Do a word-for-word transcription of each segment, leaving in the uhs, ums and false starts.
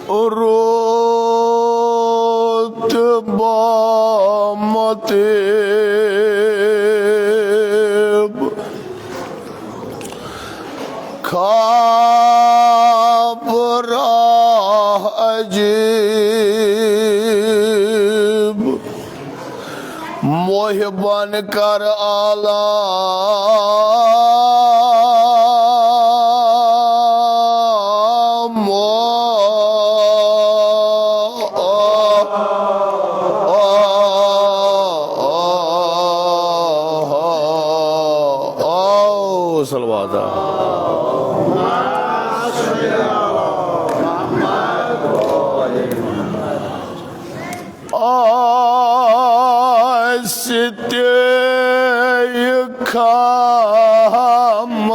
روت با مطیب، خواب راہ عجیب، محبن کر عالم۔ صلوات۔ آسہِ تے خامے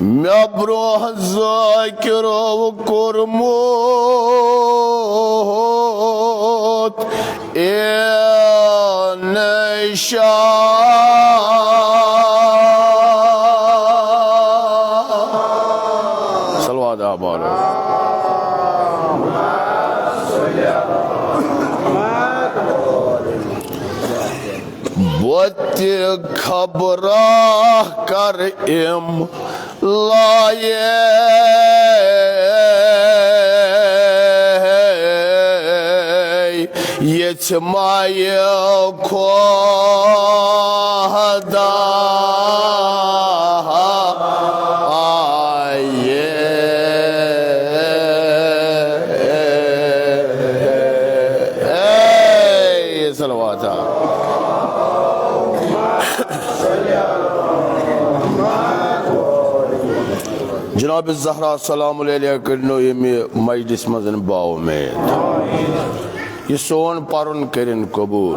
مےٚ برونٛہہ ذٲکِرو کوٚرمُت اے نشان۔ صلوات آبارو۔ بہٕ تہِ خبرا کر اِم لایے یژھِ مایہِ خۄدایہِ۔ صلوات۔ جناب زہرا سلام علیہا کٔرِنو ییٚمہِ مجلس منٛز باومید۔ یہِ سون پرُن کٔرِن قبول۔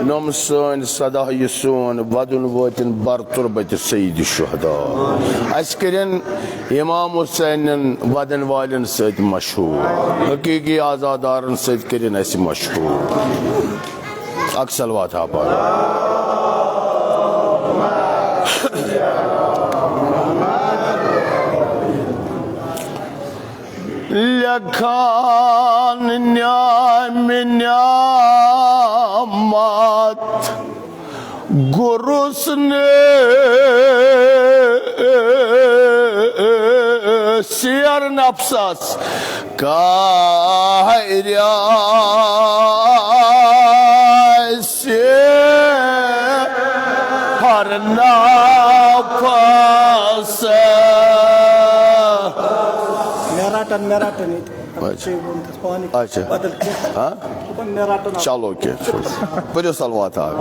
نۄم سٲنۍ صدا، یہِ سون ودُن وٲتِن بر تربتِ سید شہدا۔ اسہِ کٔرِن امام حسینن ودن والٮ۪ن سۭتۍ مشہوٗر، حقیقی عزادارن سۭتۍ کٔرِن اسہِ مشہوٗر۔ اکھ صلوات ہا پَر۔ لیکھان نعمِ نعمت گُرُس نے سیر نفسس کارِ آسہِ ہر نفس۔ مےٚ رَٹَن، مےٚ رَٹَن ییٚتہِ۔ اچھا۔ ژےٚ ووٚن تَس پانہٕ اچھا۔ بدل کینٛہہ۔ ہاں؟ دَپان مےٚ رَٹَن۔ چلو کینٛہہ چھُنہٕ۔ پٔرِو صلوات اکھ۔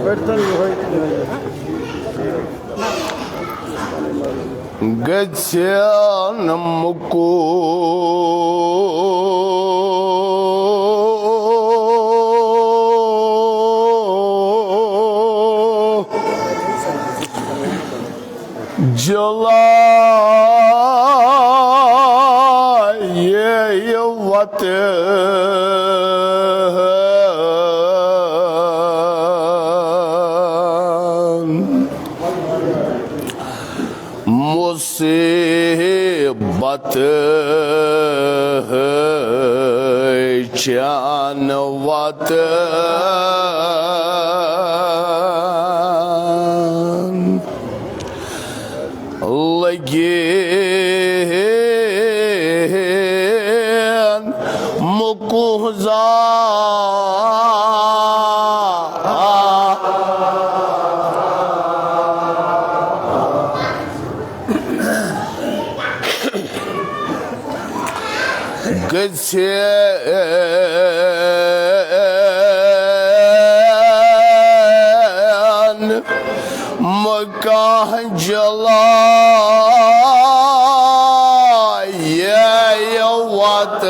پٔرۍتَن یِہوٚے۔ گژھن مکوہ جلایے وطن۔ مصیبت چین وطن۔ لگین مکوہ زا گژھن مکوہ جلایے وطن۔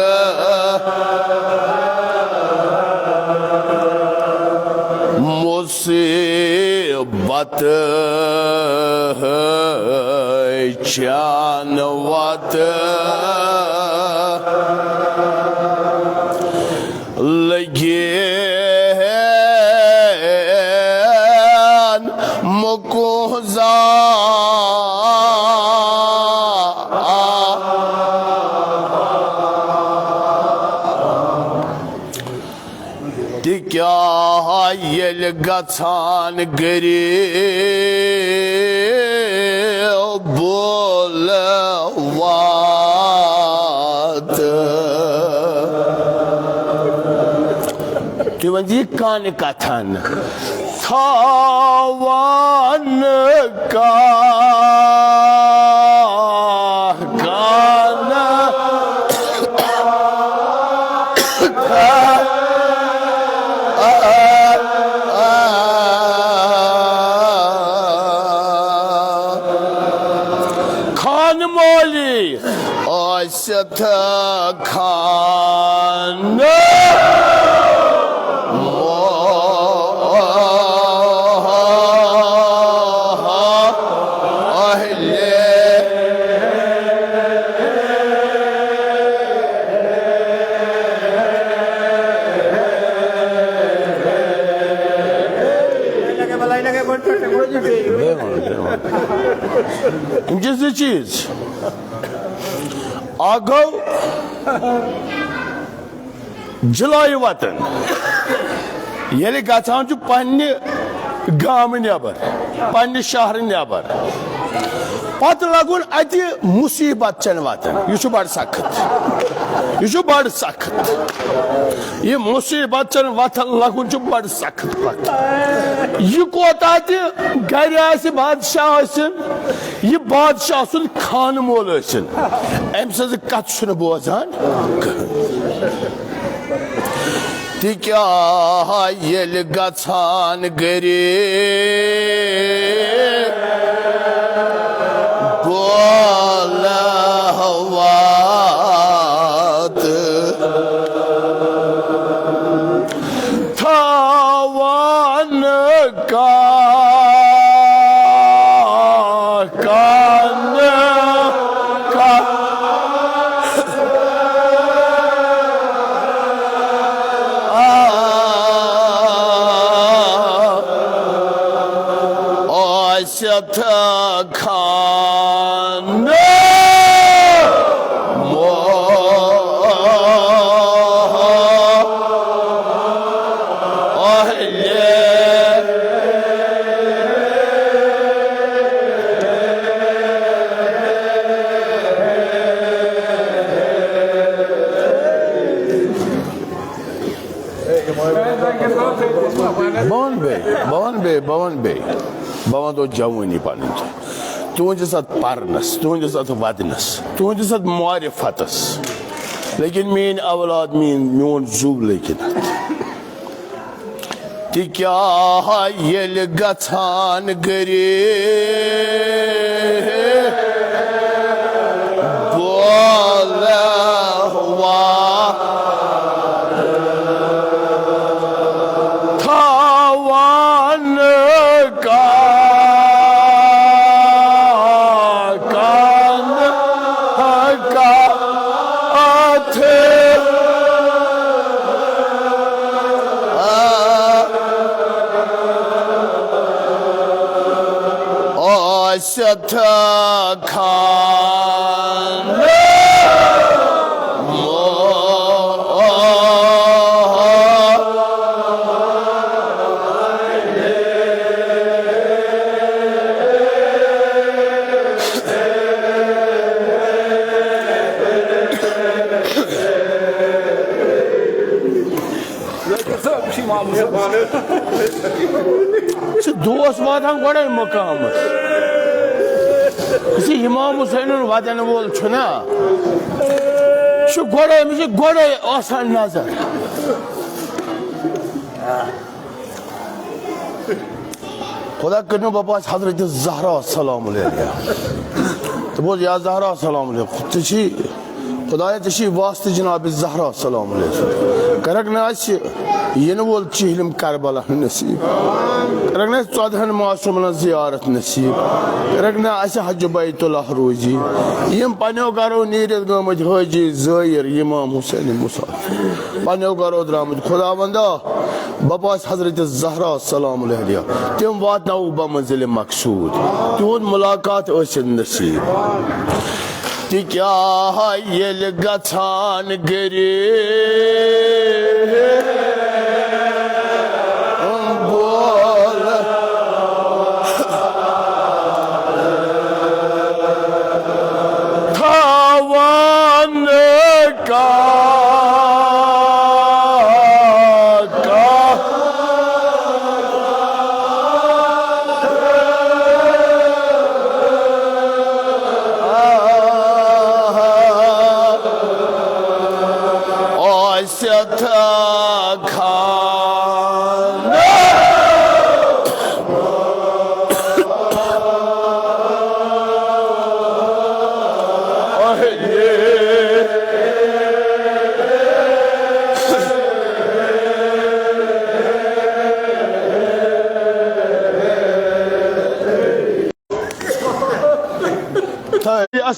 مصیبت چین وطن۔ لگین گژھان گریٖبہٕ واتہٕ۔ تُہۍ ؤنِو یہِ کانہِ کتھن۔ تھاوان کانٛہہ کانہٕ۔ خان مولی ٲسِتھ خان اہلِ۔ یِم چھِ زٕ چیٖز۔ اکھ گوٚو جلایہِ وطن، ییٚلہِ گژھان چھُ پننہِ گامہٕ نٮ۪بر، پننہِ شہرٕ نٮ۪بر، پتہٕ لگُن اتہِ مصیبت چٮ۪ن وطن، یہِ چھُ بڑٕ سخت، یہِ چھُ بڑٕ سخت۔ یہِ مصیبت چٮ۪ن وطن لگُن چھُ بڑٕ سخت پتہٕ۔ یہِ کوتاہ تہِ گرِ آسہِ، بادشاہ ٲسِن، یہِ بادشاہ سُنٛد خانہٕ مول ٲسِن، أمۍ سٕنٛز کتھ چھُنہٕ بوزان کٕہٕنۍ۔ تِکیٛاہ ییٚلہِ گژھان گرے بولہٕ واتہٕ، تھاوان کانٛہہ کانہٕ کا آ، ٲسِتھ خانہٕ مو بہٕ وَنہٕ بیٚیہِ، بہٕ وَنہٕ بیٚیہِ، بہٕ وَنہٕ بیٚیہِ۔ بہٕ وَنہٕ تۄہہِ جوٲنی پَنٕنۍ۔ تُہٕنٛدِس اَتھ پَرنَس، تُہٕنٛدِس اَتھ وَدنَس، تُہٕنٛدِس اَتھ معرفتَس۔ لیکن میٛٲنۍ اولاد، میٛٲنۍ، میون زُو لیکن اَتھ۔ تِکیٛاہ ییٚلہِ گژھان گرے بولہٕ وا تھاوان کانہٕ کتھ ٲسِتھ خانہٕ مو چھِ دوس واتان گۄڈَے مقامَس۔ یُس یہِ امام حسینُن وَدَن وول چھُنا، چھُ گۄڈَے، أمِس چھِ گۄڈَے آسان نظر۔ خدا کٔرِنو بَپاس حضرت زہرا سلام علیہا۔ تہٕ بوز یا زہرا سلام علیہا، ژےٚ چھی خدایا، ژےٚ چھی واسطہٕ جناب زہرا سلام علیہا۔ کَرَکھ نہٕ اَسہِ یِنہٕ وول چِہلِم کربلا نصیٖب۔ کَرَکھ نہٕ اَسہِ ژۄدہَن معصوٗمَن زیارت نصیٖب۔ کَرَکھ نہٕ اَسہِ حج بیت اللہ روزی۔ یِم پنٛنیو گَرو نیٖرِتھ گٔمٕتۍ حٲجی زٲیِر امام حسین مُسافِر پنٛنیو گَرو درٛامٕتۍ۔ خداوندا، بَپاس حضرت زہرا سلام علیہا، تِم واتناوُکھ بمنزل مقصود۔ تِہُنٛد ملاقات ٲسِن نصیٖب۔ تِکیٛاہ ییٚلہِ گژھان گرے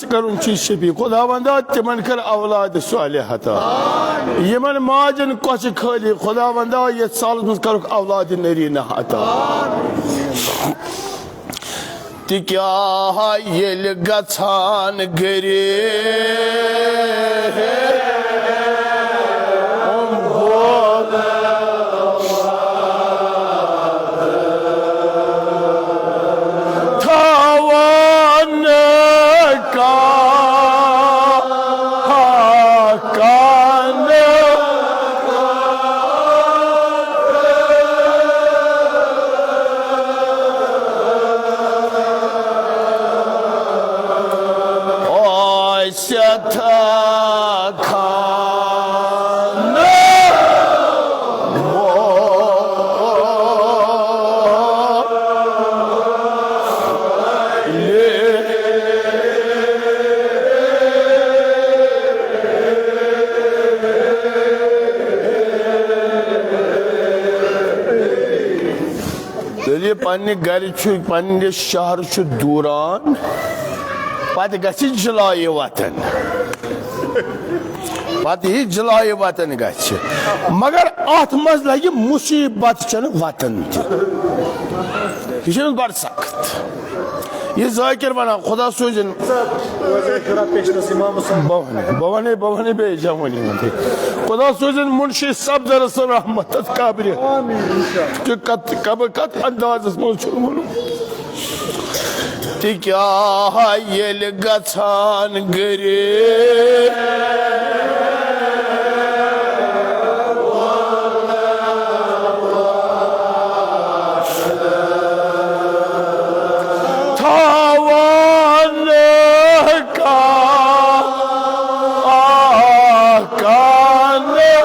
کَرُن چھُ شفیع۔ خداوندا، تِمن کر اولاد صالح عطا۔ یِمن ماجن کۄچھِ خٲلی، خداوندا، یتھ سالس منٛز کرُکھ اولاد نرینہ عطا۔ تِکیٛاہ ییٚلہِ گژھان گرے تھاوان کانٛہہ کانہٕ۔ آسہِ تھا خانہٕ وول۔ ییٚلہِ یہِ پننہِ گرِ چھُ، پننہِ شہرٕ چھُ دوٗران، پتہٕ گژھِ جلایہِ وطن۔ پتہٕ یہِ جلایہِ وطن گژھِ۔ مگر اتھ منٛز لگہِ مصیبت چنہٕ وطن تہِ۔ یہِ چھُ أمِس بڑٕ سخت۔ یہِ ذاکر ونان، خدا سوٗزِن۔ بہٕ ونے، بہٕ ونے، بہٕ ونے بیٚیہِ جوٲنی منٛزٕے۔ خدا سوٗزِن منشی صفدرس رحمت تتھ قبرِ۔ تہٕ کتھ، قبر کتھ اندازس منٛز چھُ وَنُن؟ تِکیٛاہ ییٚلہِ گژھان گرے تھاوان کانٛہہ کانہٕ۔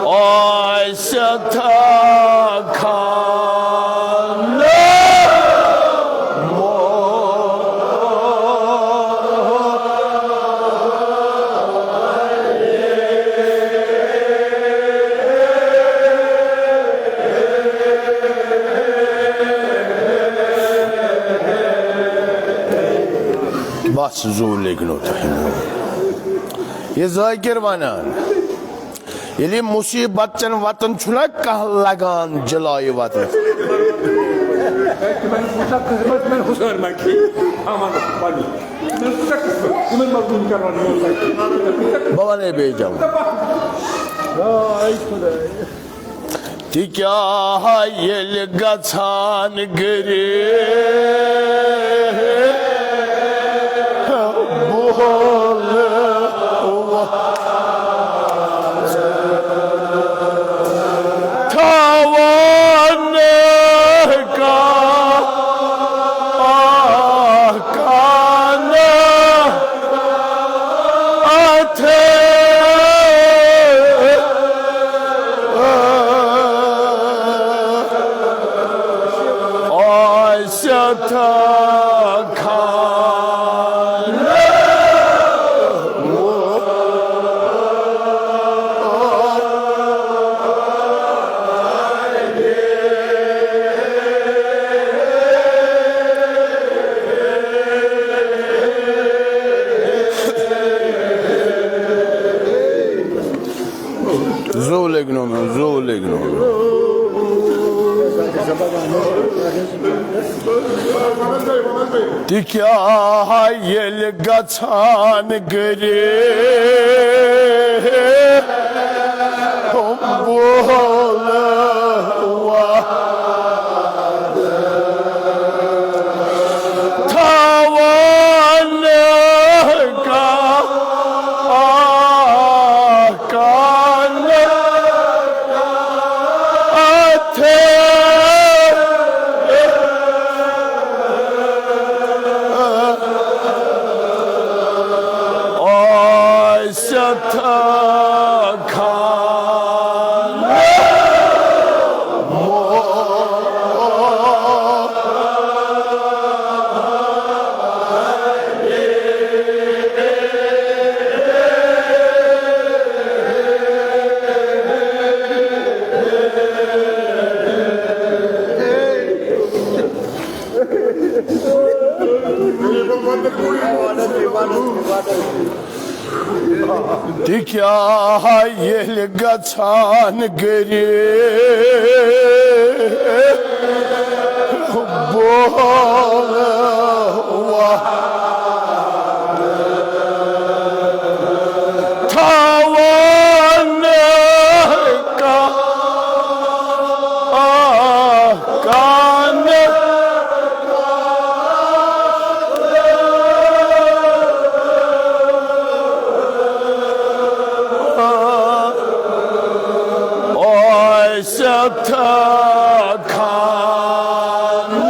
آسہِ تھا خانہٕ وول۔ بس، زوٗ لٔگۍ نو تۄہہِ۔ یہِ ذٲکِر وَنان، ییٚلہِ مُصیٖبت چٮ۪ن وَتَن چھُنہ کانٛہہ لگان جلایہِ وَتَس۔ بہٕ وَنَے بیٚیہِ جواب۔ تِکیٛاہ ییٚلہِ گژھان گرے بولہٕ تھاوان کانٛہہ کانہٕ اتھٕ۔ آسہِ تھا خانہٕ۔ زوٗ لٔگۍ نو مےٚ، زوٗ لٔگۍ نو مےٚ۔ تِکیٛاہ ییٚلہِ گژھان گرے بولہٕ تھاوان کانٛہہ کانہٕ اتھٕ۔ آسہِ تھا تہِ کیٛاہ ییٚلہِ گژھان غریٖب بولوا تھاوان کانٛہہ اوس تھا خان۔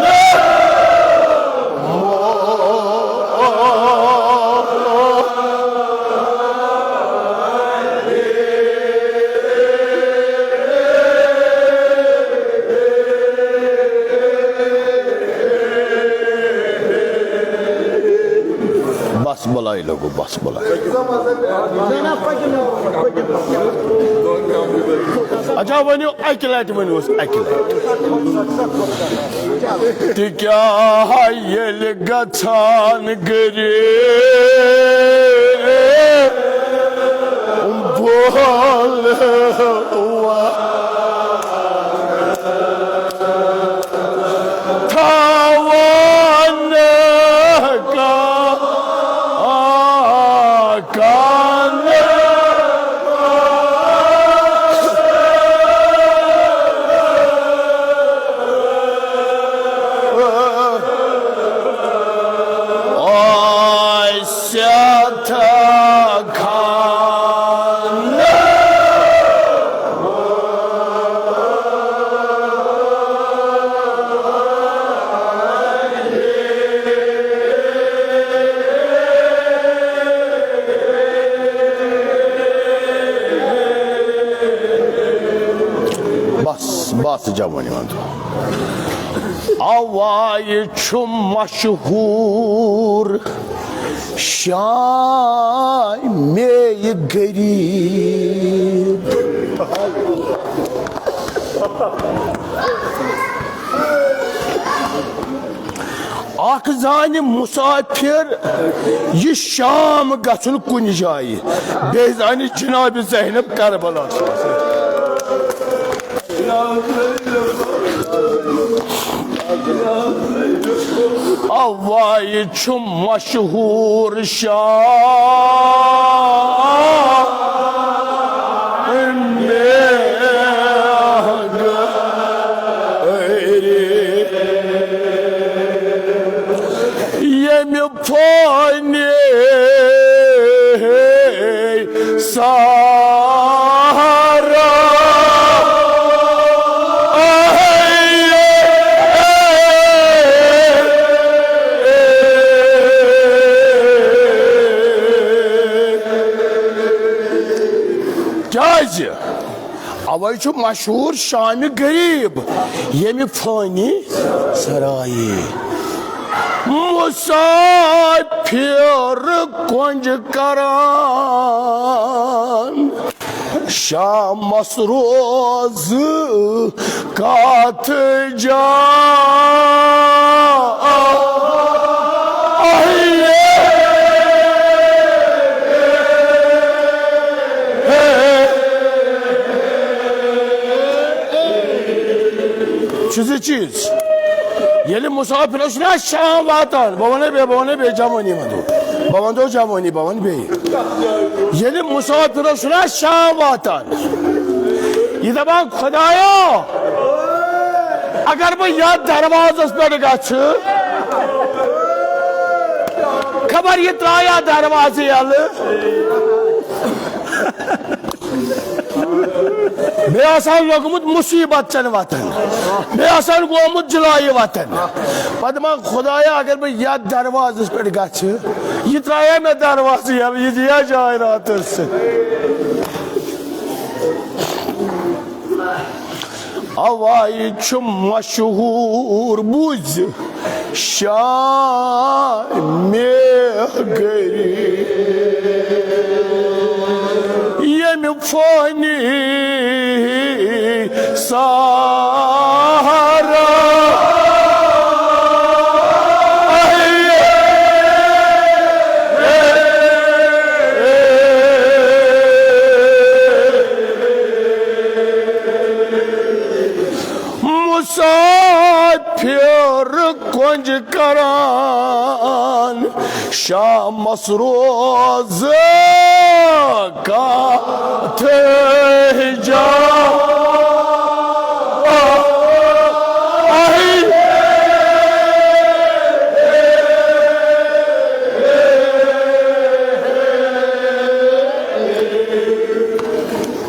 بس بلاے لوگو، بس بلاے۔ اچھا، ؤنِو اَکہِ لَٹہِ، ؤنِو حظ اَکہِ لَٹہِ۔ تہِ کیٛاہ ییٚلہِ گژھان غریٖب بولوا تھاوان کانٛہہ آسہِ تھا خان۔ بس، بس، جوانی وَنتہٕ۔ اَوَے چھُ مشہوٗر شامِ غریٖب۔ اکھ زانہِ مسافر یہِ شام گژھُن کُنہِ جایہِ، بیٚیہِ زانہِ جناب زینب کربلا۔ اَوَے چھُ مشہوٗر شام غریٖب۔ ییٚمہِ فٲنی سارا کیازِ؟ اوے چھُ مشہوٗر شامِ غریٖب، ییٚمہِ فٲنی سرایہِ مسافر کۄنٛج کران۔ شامس روزٕ کتھ جایہِ۔ چھُ زٕ چیٖز۔ ییٚلہِ مُسافِرَس چھُنہ شام واتان، بہٕ وَنَے بیٚیہِ، بہٕ وَنَے بیٚیہِ جوٲنی منٛز، بہٕ وَنہٕ جوٲنی، بہٕ وَنہٕ بیٚیہِ۔ ییٚلہِ مُسافِرَس چھُنہ شام واتان، یہِ دَپان، "خۄدایا، اگر بہٕ یَتھ دروازَس پٮ۪ٹھ گژھٕ، خبر یہِ ترٛایا دروازٕ یَلہٕ۔" بیٚیہِ آسان لوٚگمُت مُصیٖبت چٮ۪ن وَتَن، بیٚیہِ آسان گوٚمُت جلایہِ وَتَن۔ پَتہٕ دَپان، "خۄدایا، اگر بہٕ یَتھ دروازَس پٮ۪ٹھ گژھٕ، یہِ ترٛایا مےٚ دروازٕ یَلہٕ، یہِ دِیا جاے راتَس۔" اوے چھُ مشہوٗر، بوٗزِ، شامِ غریٖب، ییٚمہِ فٲنی سارا۔ کۄنٛجہِ کران شامس روزٕ کتھ جا۔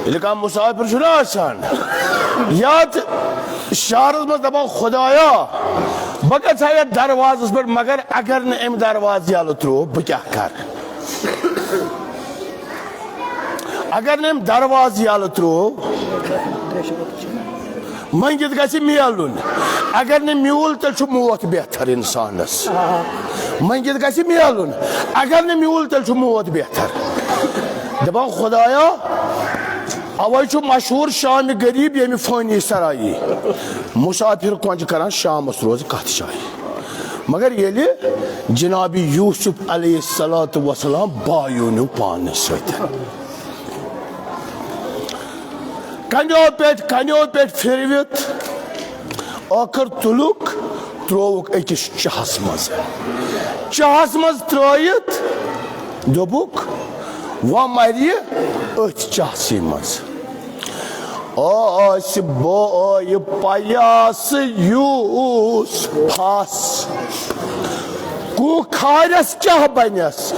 ییٚلہِ کانٛہہ مُسافِر چھُنہ آسان یتھ شہرس منٛز دپان، خدایا، بہٕ گژھٕ ہا یتھ دروازس پٮ۪ٹھ، مگر اگر نہٕ أمۍ دروازٕ یلہٕ تروو، بہٕ کیٛاہ کرٕ؟ اگر نہٕ أمۍ دروازٕ یلہٕ تروو، مٔنگِتھ گژھِ میلُن۔ اگر نہٕ میوٗل، تیٚلہِ چھُ موت بہتر انسانس۔ مٔنگِتھ گژھِ میلُن۔ اگر نہٕ میوٗل، تیٚلہِ چھُ موت بہتر۔ دپان، خدایا، اوے چھُ مشہوٗر شامِ غریب ییٚمہِ فٲنی سرایی۔ مُسافِر کۄنٛجہِ کران شامس روزٕ کتھ جایہِ۔ مگر ییٚلہِ جناب یوسف علیہ الصلوۃ والسلام بایو نیوٗ پانس سۭتۍ، کنیو پٮ۪ٹھ، کنیو پٮ۪ٹھ پھِروِتھ، ٲخٕر تُلُکھ، ترٛووُکھ أکِس چاہس منٛز۔ چاہس منٛز ترٛٲوِتھ دوٚپُکھ، وۄنۍ مرِ یہِ أتھۍ چاہسٕے منٛز۔ ٲسۍ بٲے پیاس یوسفس، کوٗ کھارٮ۪س کیٛاہ بنٮ۪س؟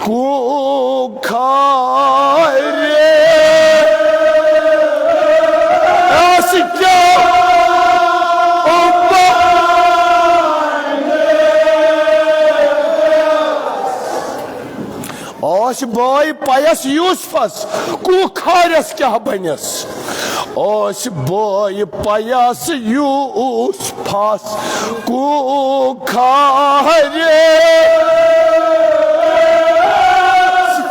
کوٗ کھارِ آسہِ کیٛاہ؟ ٲسۍ بٲے پیاس یوسفس، کوٗ کھارٮ۪س کیٛاہ بنٮ۪س؟ ٲسۍ بٲے پیاس یوسفس، کوٗ کھارٮ۪س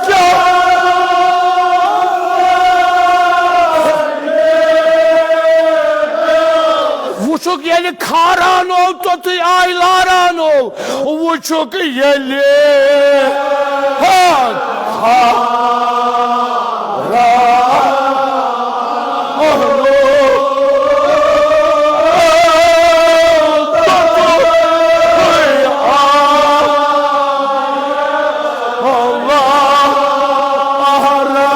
کیٛاہ؟ وٕچھُکھ ییٚلہِ کھاران اوو، توٚتُے آے لاران اوو۔ وٕچھُکھ ییٚلہِ ہا، ہا، را، اہلو، اللہ، اہرا،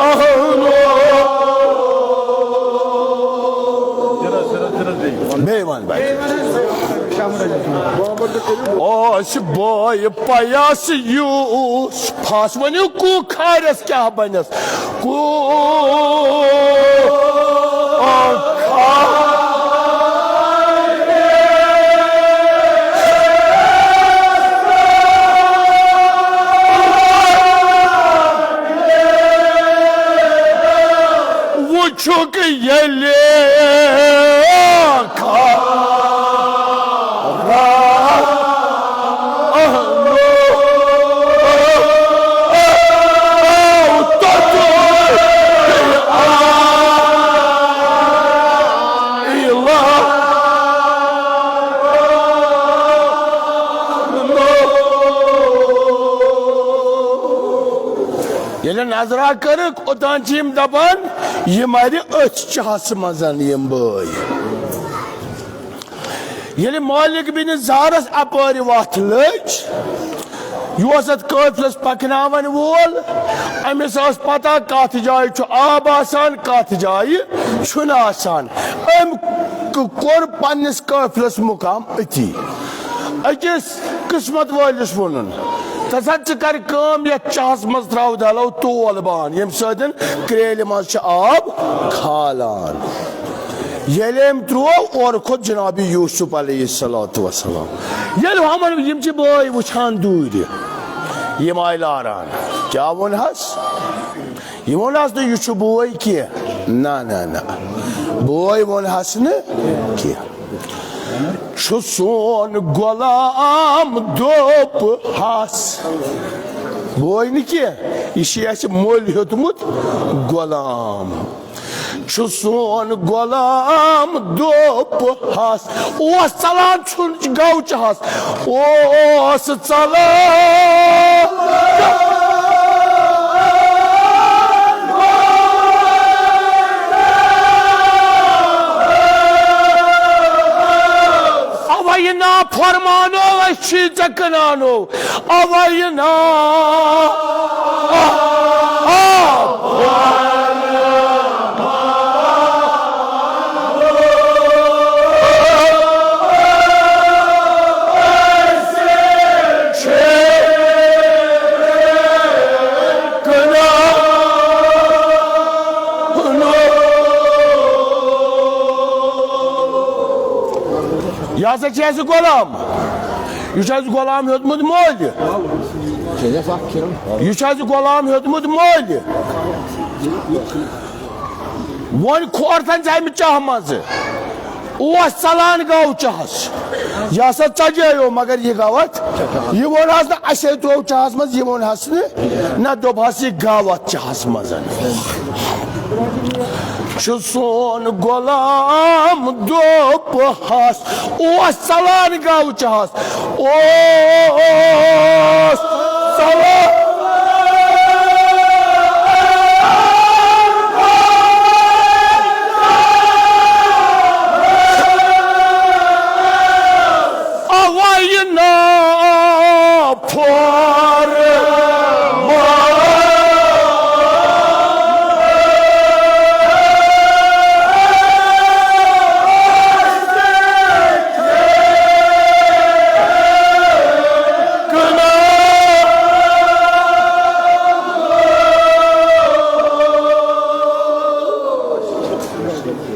اہلو۔ بیٚیہِ وَن بھائی۔ اوس بوے پیاس یوسفس، ؤنِو کوٗ کھارٮ۪س کیٛاہ بنٮ۪س؟ کوٗ وٕچھُکھ ییٚلہِ کھارا اہلو توٚتُے آیلہ۔ ییٚلہِ نظرا کٔرٕکھ، اوٚتام چھِ یِم دپان، یہِ مرِ أتھۍ چاہس منٛز یِم بٲے۔ ییٚلہِ مالک بن زہرس اپٲرۍ وتھ لٔج، یہِ اوس اتھ قٲفلس پکناون وول، أمِس ٲس پتہ کتھ جایہِ چھُ آب آسان، کتھ جایہِ چھُنہٕ آسان۔ أمۍ ک-، کوٚر پننِس قٲفلس مقام أتی۔ أکِس قسمت وٲلِس ووٚنُن، "تسا ژٕ کر کٲم، یتھ چاہس منٛز تراو دلو تول بان، ییٚمہِ سۭتۍ کرٛیلہِ منٛز چھُ آب کھالان۔" ییٚلہِ أمۍ ترٛوو، اورٕ کھوٚت جناب یوسف علیہ الصلوۃ والسلام۔ ییٚلہِ ہُمن یِم چھِ بٲے وٕچھان دوٗرِ، یِم آیہِ لاران، کیٛاہ ووٚنہس؟ یہِ ووٚنہس نہٕ، یہِ چھُ بوے کینٛہہ۔ نہ، نہ، نہ۔ بوے ووٚنہس نہٕ کینٛہہ۔ چھُ سون غلام دوٚپ ہس۔ بوے نہٕ کینٛہہ، یہِ چھُ اَسہِ مٔلۍ ہیوٚتمُت غلام۔ چھُ سون غلام دوٚپ ہس۔ اوس ژلان ژھُن گوچہس، اوس ژلان۔ نافرمانو، أسۍ چھی ژےٚ کٕنانو، اوے نا۔ آ، آ۔ یہِ ہسا چھُ اَسہِ غلام۔ یہِ چھُ اَسہِ غلام ہیوٚتمُت مٲلہِ۔ یہِ چھُ اَسہِ غلام ہیوٚتمُت مٲلہِ۔ وۄنۍ کھورتن ژےٚ اَمہِ چاہہ منٛزٕ۔ اوس ژلان گاو چاہس۔ یہِ ہسا ژجیو، مگر یہِ گوٚو اتھ۔ یہِ ووٚن حظ نہٕ اَسے ترٛوو چاہس منٛز، یہِ ووٚن حظ نہٕ۔ نہ دوٚپ حظ یہِ گاو اتھ چاہس منٛز۔ چھُ سون غلام دوٚپ ہس، اوس ژلان گاو چاہس، اوس ژلان۔ اوے نا پھور۔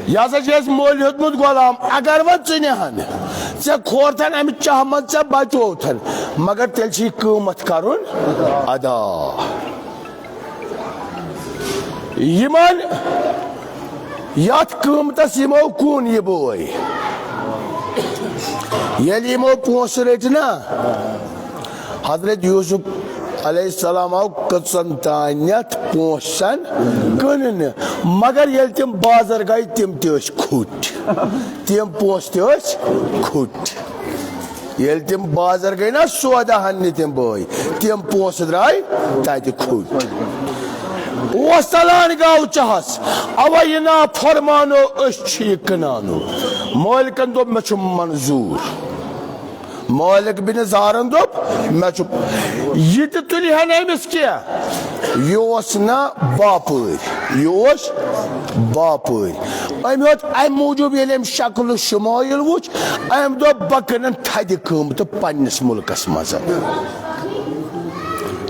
یہِ ہسا چھُ اَسہِ مٔلۍ ہیوٚتمُت غلام، اگر وۄنۍ ژٕ نِہن، ژےٚ کھورتھن اَمہِ چاہہ منٛز، ژےٚ بچووتھن، مگر تیٚلہِ چھُے قۭمتھ کرُن ادا۔ یِمن یتھ قۭمتس یِمو کُن یہِ بوے، ییٚلہِ یِمو پونٛسہٕ رٔٹۍ نا، حضرت یوسف علیہ السلام آو کٔژن تانٮ۪تھ پونٛسن کٕننہٕ، مگر ییٚلہِ تِم بازر گٔے، تِم تہِ ٲسۍ کھوٚٹۍ۔ تِم پونٛسہٕ تہِ ٲسۍ کھوٚٹۍ۔ ییٚلہِ تِم بازر گٔے نا، سودا ہن نہِ تِم بٲے، تِم پونٛسہٕ درٛاے تتہِ کھوٚٹۍ۔ اوس ژلان گاو چاہس، اوے یہِ نا فرمانو، أسۍ چھِ یہِ کٕنانو۔ مٲلکن دوٚپ، مےٚ چھُ منظوٗر۔ مٲلِک بن زارن دوٚپ، مےٚ چھُ، یہِ تہِ تُلہِ ہا نہٕ أمِس کینٛہہ۔ یہِ اوس نہ باپٲرۍ، یہِ اوس باپٲرۍ۔ أمۍ ہیوٚت اَمہِ موٗجوٗب، ییٚلہِ أمۍ شکل و شمٲیل وُچھ، أمۍ دوٚپ، بہٕ کٕنن تھدِ قۭمتہٕ پننِس مُلکس منٛز۔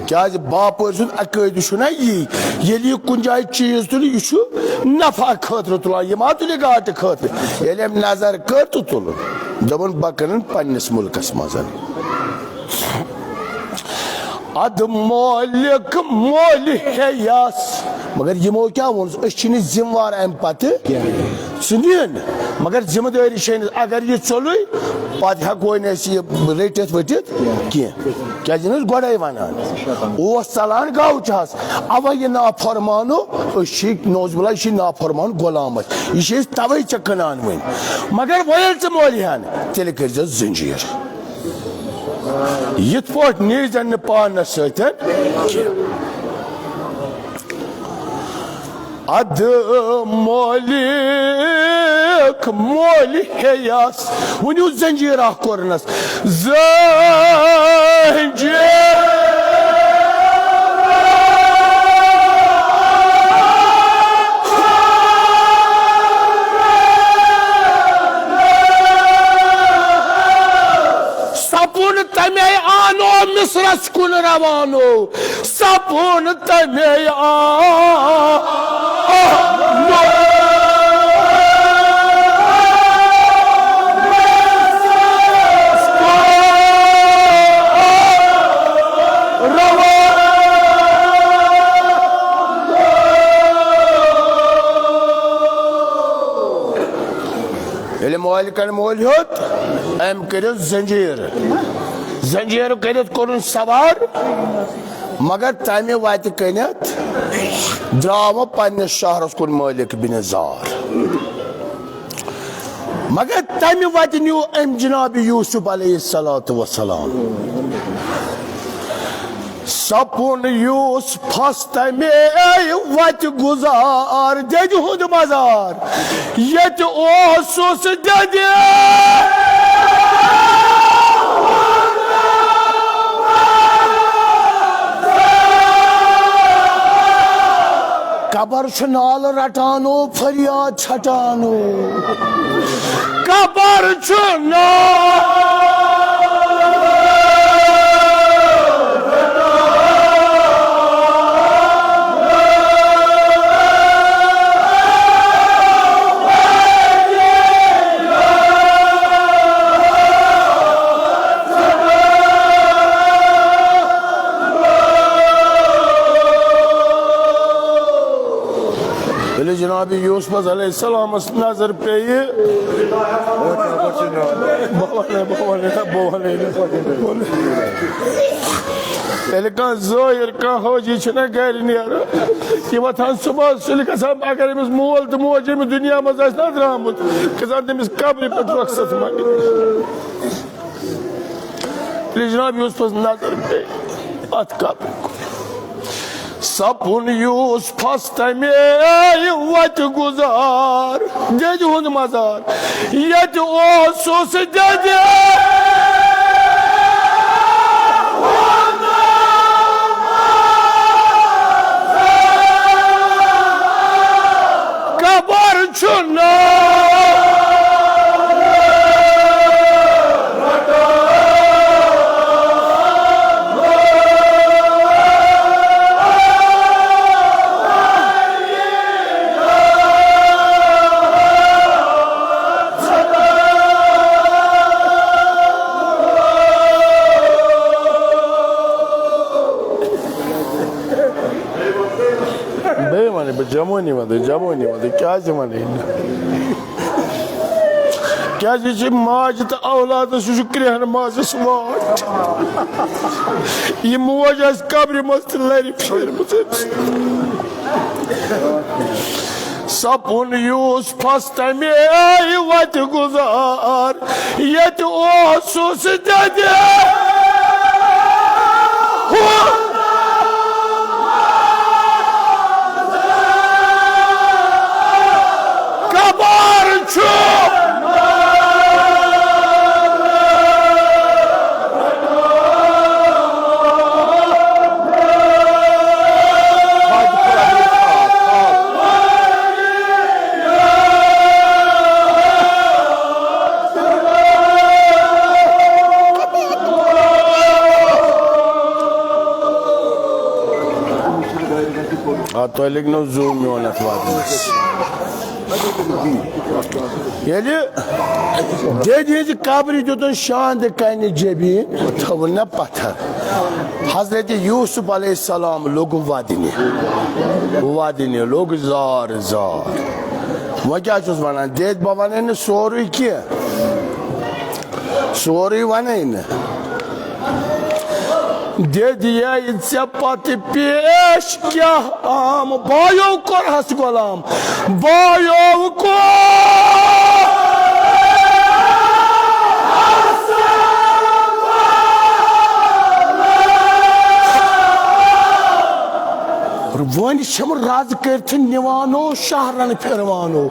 کیازِ باپٲرۍ سُنٛد عقٲیدٕ چھُ نہ یی، ییٚلہِ یہِ کُنہِ جایہِ چیٖز تُلہِ، یہِ چھُ نفع خٲطرٕ تُلان، یہِ ما تُلہِ گاٹہٕ خٲطرٕ۔ ییٚلہِ أمۍ نظر کٔر تہٕ تُلُن، دوٚپُن، بہٕ کٕنن پننِس مُلکس منٛز۔ ادٕ مٲلِک مٲلۍ ہیٚیس۔ مگر یِمو کیٛاہ ووٚنُس؟ أسۍ چھِنہٕ ذمہٕ وار اَمہِ پتہٕ ژٕ نِن، مگر ذمہٕ دٲری چھے نہٕ۔ اگر یہِ ژوٚلُے، پتہٕ ہٮ۪کو نہٕ أسۍ یہِ رٔٹِتھ ؤٹِتھ کینٛہہ۔ کیٛازِ یہِ نہٕ أسۍ گۄڈَے وَنان۔ اوس ژلان گاو چاہس، اَوَے یہِ نافرمانو، أسۍ چھِ، نعوذ باللہ، یہِ چھِ نافرمان غلام اَسہِ۔ یہِ چھِ أسۍ تَوَے ژےٚ کٕنان وۄنۍ۔ مگر وۄنۍ ییٚلہِ ژٕ مٲلۍ ہَن، تیٚلہِ کٔرۍزٮ۪س زنجیٖر۔ یِتھ پٲٹھۍ نیٖرزٮ۪ن نہٕ پانَس سۭتۍ کینٛہہ۔ ادٕ مٲلِک مٲلۍ ہیٚیس، ؤنِو زنجیٖر اکھ کوٚرنس۔ زنجیٖر۔ سپُن تمے آنو مصرس کُن روانو۔ سپُن تمے آ۔ ییٚلہِ مٲلکن مٲلۍ ہیوٚت، أمۍ کٔرِتھ زنجیٖر۔ زنجیٖر کٔرِتھ کوٚرُن سوار۔ مگر تمہِ وتہِ کٔنٮ۪تھ درٛاو وۄنۍ پننِس شہرس کُن مٲلِک بن زار۔ مگر تمہِ وتہِ نیوٗ أمۍ جناب یوسف علیہ الصلوۃ والسلام۔ سپُن یوسفس تمے وتہِ گُزار، دٮ۪دِ ہُنٛد مزار ییٚتہِ اوسُس دٮ۪دِ۔ قبر چھُ نالہٕ رٹانو، فریاد چھٹانو۔ قبر چھُ نالہٕ۔ ییٚلہِ جناب یوسفس علیہ السلامس نظر پیٚیہِ، بہٕ وَنَے، بہٕ وَنَے، بہٕ وَنَے، بہٕ وَنَے۔ ییٚلہِ کانٛہہ زٲیِر، کانٛہہ حٲجی چھُنہ گرِ نیران، یہِ وۄتھان صُبحس سُلہِ گژھان، اگر أمِس مول تہٕ موج أمِس دُنیا منٛز آسہِ نہ درٛامُت، گژھان تٔمِس قبرِ پٮ۪ٹھ رۄخصت منٛگنہِ۔ ییٚلہِ جناب یوسفس نظر پیٚیہِ اتھ قبرِ کُن، سپُن یوسفس تمے وتہِ گُزار، دٮ۪دِ ہُنٛد مزار ییٚتہِ اوسُس دٮ۪دِ۔ قبر چھُ ناو۔ بیٚیہِ وَنہٕ بہٕ جوٲنی وَنہٕ، جوٲنی وَنہٕ، کیٛازِ وَنہٕ نہٕ؟ کیٛازِ یہِ چھِ ماجہِ تہٕ اولادَس، یہِ چھُ کرٛیٚہن مازَس واٹھ۔ یہِ موج آسہِ قبرِ منٛز تہِ لَرِ پھیرمٕژ أمِس۔ سپُن یوسفس تمے وتہِ گُزار، ییٚتہِ اوسُس دٮ۪دِ۔ قبر چھُ۔ آ، تۄہہِ لٔگۍ نو زوٗ میون اَتھ واتنَس۔ ییٚلہِ دٮ۪دِ ہٕنٛزِ قبرِ دیُتُن شاندِ کنہِ جبیٖن، تھٲوٕن نہ پتھر۔ حضرت یوسف علیہ السلام لوٚگ ودنہِ، ودنہِ لوٚگ زار زار۔ وۄنۍ کیٛاہ چھُس وَنان؟ دٮ۪دِ، بہٕ وَنَے نہٕ سورُے کینٛہہ، سورُے وَنَے نہٕ۔ دٮ۪دِ ییہِ ژےٚ پتہٕ پیش کیٛاہ عام، بایو کوٚرہس غلام، بایو کوٚر۔ وۄنۍ چھِم رز کٔرِتھ نِوانو شہرن پھِروانو۔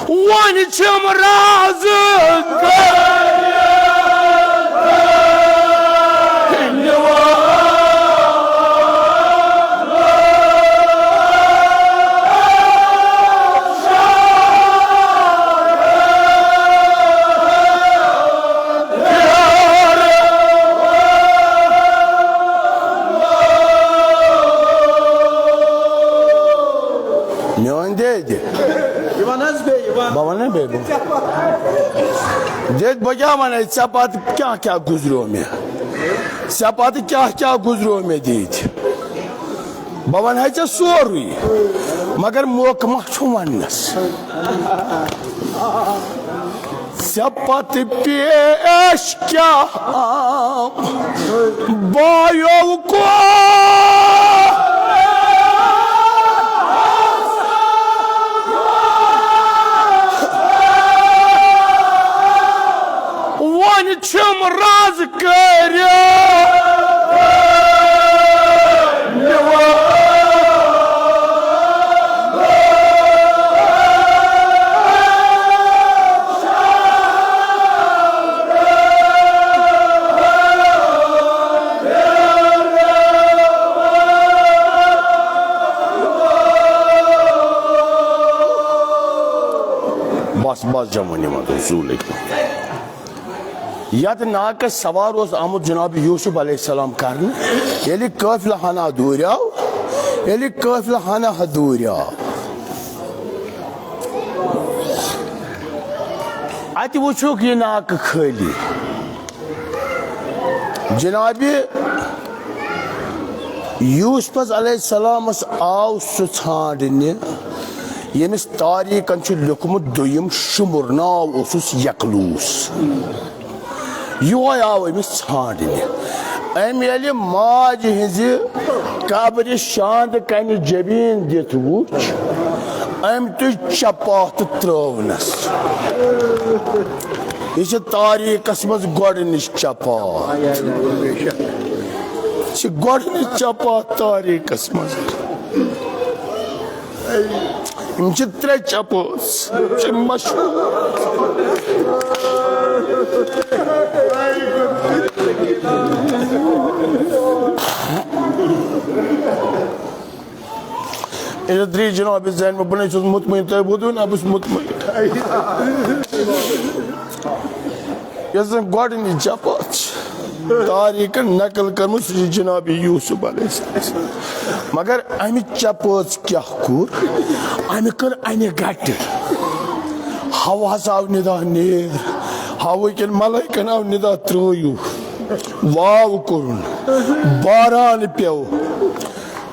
وۄنۍ چھِم رازٕ میٲنۍ دٮ۪دِ۔ یہِ وَن حظ بیٚیہِ، یہِ وَن۔ بہٕ وَنَے بیٚیہِ، بہٕ۔ دٮ۪دِ، بہٕ کیٛاہ وَنَے ژےٚ پَتہٕ کیٛاہ کیٛاہ گُزریو مےٚ؟ ژےٚ پَتہٕ کیٛاہ کیٛاہ گُزریو مےٚ دٮ۪دِ؟ بہٕ وَنہٕ ہَے ژےٚ سورُے، مگر موقعہٕ ما چھُ وَننَس؟ ژےٚ پتہٕ پیش کیٛاہ آم بایو کو۔ وۄنۍ چھِم راز کٔرِتھ نِوان۔ بس جمونی منٛز اوس زُو لٔگمٕتۍ۔ یتھ ناقس سوار اوس آمُت جناب یوسف علیہ السلام کرنہٕ، ییٚلہِ قٲفلہٕ ہنا دوٗریو، ییٚلہِ قٲفلہٕ ہنا دوٗریو، اتہِ وٕچھُکھ یہِ ناقہٕ خٲلی۔ جناب یوسفس علیہ السلامس آو سُہ ژھانڈنہِ، ییٚمِس تاریخن چھُ لیوٗکھمُت دوٚیِم شُمُر، ناو اوسُس یقلوس۔ یِہوے آو أمِس ژھانڈنہِ۔ أمۍ ییٚلہِ ماجہِ ہٕنٛزِ قبرِ شاندٕ کنہِ جبیٖن دِتھ وُچھ، أمۍ تُج چپاتھ تہٕ ترٲونس۔ یہِ چھِ تاریخس منٛز گۄڈٕنِچ چپاتھ۔ یہِ چھِ گۄڈٕنِچ چپاتھ تاریخس منٛز۔ یِم چھِ ترٛےٚ چپٲژ، یِم چھِ مشہوٗر۔ ییٚلہِ درٛے جناب زینب، بہٕ نَے چھُس مطمئن، تۄہہِ ووٚنوُ نہ بہٕ چھُس مطمئن۔ یۄس زن گۄڈٕنِچ چپاتھ چھِ تاریخن نقل کٔرمٕژ، سُہ چھُ جناب یوسف علیہ السلام۔ مگر امہِ چپٲژ کیٛاہ کوٚر؟ امہِ کٔر انہِ گٹہِ۔ ہوہس آو ندا نیر، ہوہٕکٮ۪ن ملائکن آو ندا ترٲیِو۔ واو کوٚرُن، باران پیوٚو۔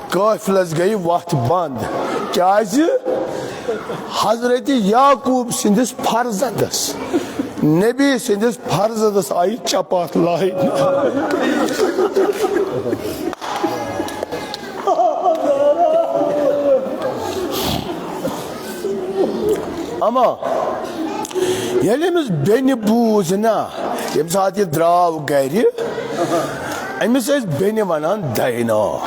قٲفلس گٔیہِ وتھ بند۔ کیازِ؟ حضرت یعقوب سٕنٛدِس فرزندس، نبی سٕنٛدِس فرزندس آیہِ چپاتھ لاینہٕ۔ اما ییٚلہِ أمِس بیٚنہِ بوٗز نا، ییٚمہِ ساتہٕ یہِ درٛاو گرِ، أمِس ٲسۍ بیٚنہِ ونان دینا۔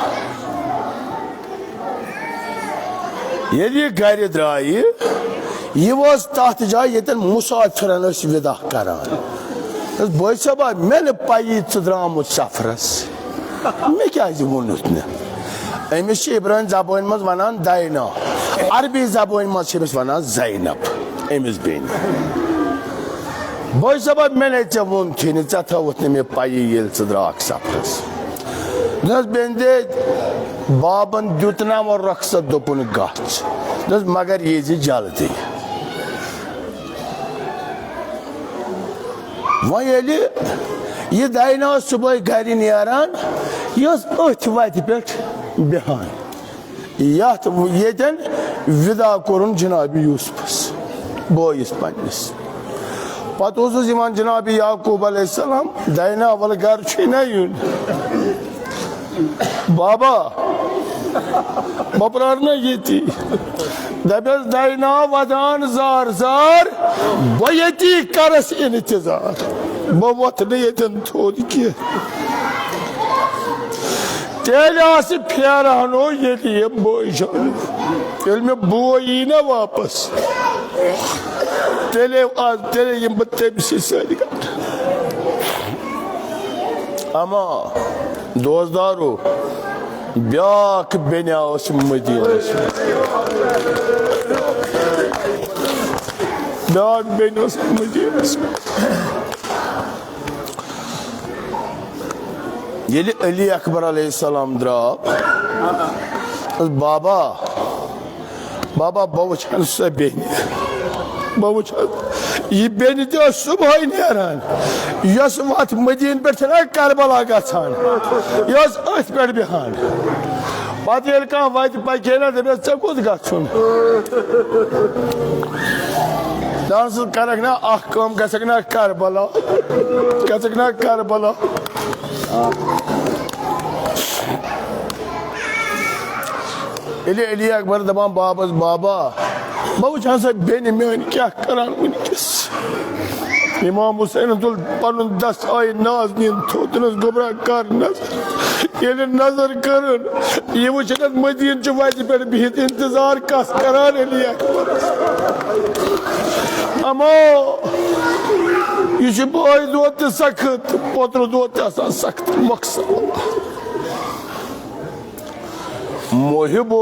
ییٚلہِ یہِ گرِ درٛایہِ، یہِ وٲژ تتھ جایہِ ییٚتٮ۪ن مسافرن ٲسۍ وِدا کران۔ دوٚپُس، بٲے صٲبا، مےٚ نہٕ پَیی ژٕ درٛامُت سفرس، مےٚ کیازِ ووٚنُتھ نہٕ؟ أمِس چھِ عبرٲنۍ زبٲنۍ منٛز ونان دینا، عربی زبٲنۍ منٛز چھِ أمِس ونان زینب، أمِس بیٚنہِ۔ بٲے صٲبا، مےٚ نے ژےٚ ووٚنتھٕے نہٕ، ژےٚ تھٲوٕتھ نہٕ مےٚ پَیی ییٚلہِ ژٕ درٛاکھ سفرس۔ دوٚپنس، بیٚنہِ دے، بابن دیُت نہ وۄنۍ رۄخصت، دوٚپُن گژھ۔ دوٚپنس، مگر ییٖزِ جلدی۔ وۄنۍ ییٚلہِ یہِ دینا ٲس صُبحٲے گرِ نیران، یہِ ٲس أتھۍ وتہِ پٮ۪ٹھ بیٚہان۔ یتھ ییٚتٮ۪ن وِدا کوٚرُن جناب یوسفس، بٲیِس پننِس۔ پتہٕ اوسُس یِوان جناب یعقوب علیہ السلام، دینا ولہٕ گرٕ چھُے نہ یُن۔ بابا، بہٕ پرارٕ نہ ییٚتی۔ دپٮ۪س، دینا ودان زار زار، بہٕ ییٚتی کرس انتظار، بہٕ وۄتھٕ نہٕ ییٚتٮ۪ن تھوٚد کینٛہہ۔ تیٚلہِ آسہِ پھیرانو ییٚلہِ یہِ بٲے جانو، ییٚلہِ مےٚ بوے یی نہ واپس، تیٚلے آ-، تیٚلے یِمہٕ بہٕ تٔمۍ سٕے سۭتۍ گرٕ۔ اما دوستدارو، بیاکھ بیٚنہِ ٲس مدیٖنس منٛز۔ بیاکھ بیٚنہِ ٲس مدیٖنس منٛز۔ ییٚلہِ علی اکبر علیہ السلام درٛاو، دوٚپُس، بابا، بابا، بہٕ وٕچھ ہن سۄ بیٚنہِ، بہٕ وٕچھ ہن۔ یہِ بیٚنہِ تہِ ٲس صُبحٲے نیران، یۄس وتھ مدیٖنہٕ پٮ۪ٹھ چھَنہ کربلا گژھان، یہِ ٲس أتھۍ پٮ۪ٹھ بیٚہان۔ پتہٕ ییٚلہِ کانٛہہ وتہِ پکہِ ہے نہ، دپٮ۪س، ژےٚ کوٚت گژھُن؟ دپان سُہ کرکھ نہ اکھ کٲم، گژھکھ نہ کربلا، گژھکھ نہ کربلا۔ ییٚلہِ علی اکبر دپان بابس، بابا، بہٕ وٕچھ ہا سۄ بیٚنہِ میٲنۍ کیٛاہ کران وٕنکیٚس۔ امام حسینن تُل پنُن دست، آیہِ نازنیٖن تھوٚد، دوٚپنس، گوٚبرا، کر نظر۔ ییٚلہِ نظر کٔرٕن، یہِ وٕچھِتھ مدیٖنہٕ چہِ وتہِ پٮ۪ٹھ بِہِتھ انتظار کس کران علی اکبرس۔ اما یہِ چھُ بٲے دود تہِ سخت، پوترٕ دود تہِ آسان سخت، مۄخصر۔ محبو،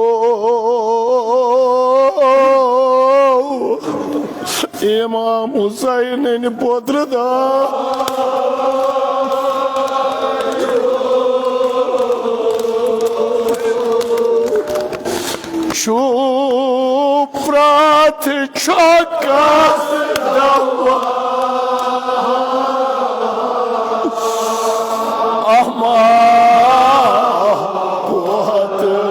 امام حسین پوتر دا چھُ پرٛتھ چھۄکس دوا۔ احمد پوتر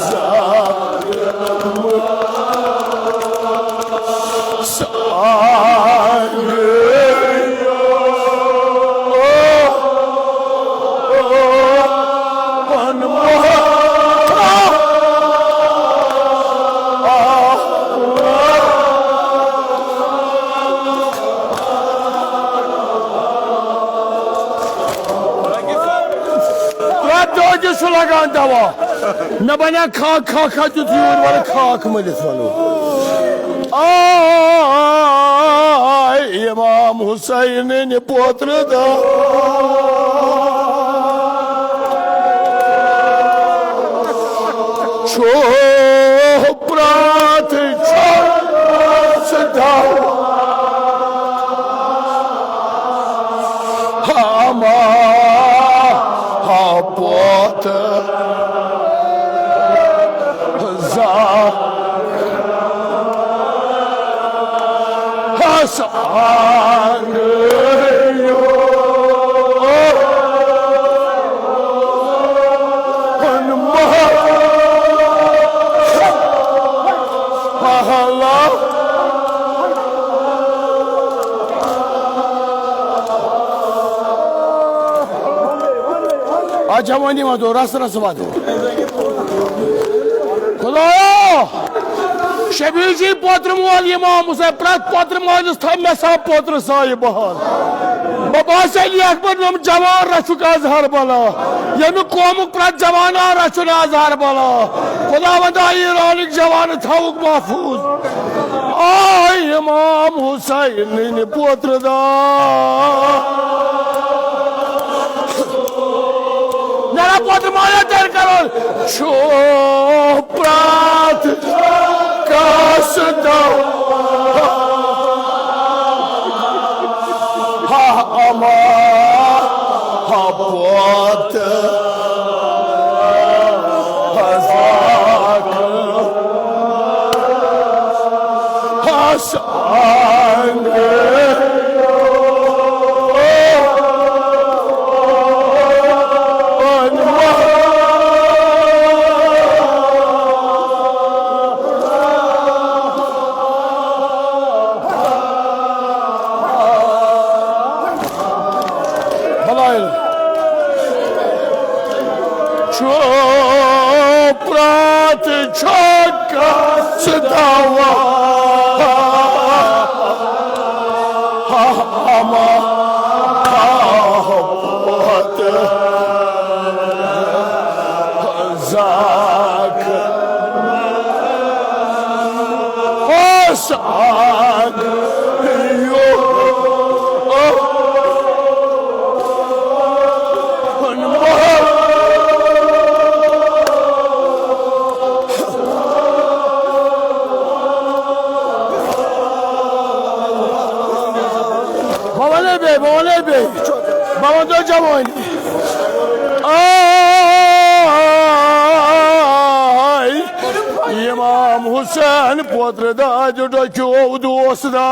زا راتھ دۄہ تہِ چھُ لگان دوا۔ مےٚ بنیا کھاکھ، کھاکھ، کھاکھ دیُت یوٗرۍ، وَلہٕ کھاکھ مٔلِتھ وَلو۔ آے امام حسینٕنۍ پوترٕ دا چھُ پرٛتھ چھۄکس دوا۔ ہما ہا پوت زا ہس آنگیو ہن مہ محلہ۔ اچھا، وۄنۍ واتو، رس رس واتو۔ خدایا، شبیر جی پوترٕ مول امام حسین، پرٛٮ۪تھ پوترٕ مٲلِس تھٲے مےٚ سا پوترٕ سایہِ بحال۔ بہٕ باسے لیکھ بہٕ نۄم جوان رچھُک از ہر بلا۔ ییٚمہِ قومُک پرٛٮ۪تھ جوان آو رچھُن از ہر بلا۔ خداوندا ایرانٕکۍ جوان تھاوُکھ محفوظ۔ آے امام حسینٕنۍ پوترٕ دا۔ نرا پوترٕ مایا تیار کرو۔ چھُ پرٛٮ۪تھ کس دوا۔ ہا اما ہا پوت ہزاک ہس آنگے۔ بلایل چھُ پرٛٮ۪تھ چھۄکس دوا۔ اما پتہٕ زاکھ اوس آگ یو۔ بہٕ وَنے بیٚیہِ، بہٕ وَنے بیٚیہِ۔ بہٕ وَنہٕ تۄہہِ جوٲنی۔ آے امام حسین پوترٕ دادِ ڈۄکیو دوست دا۔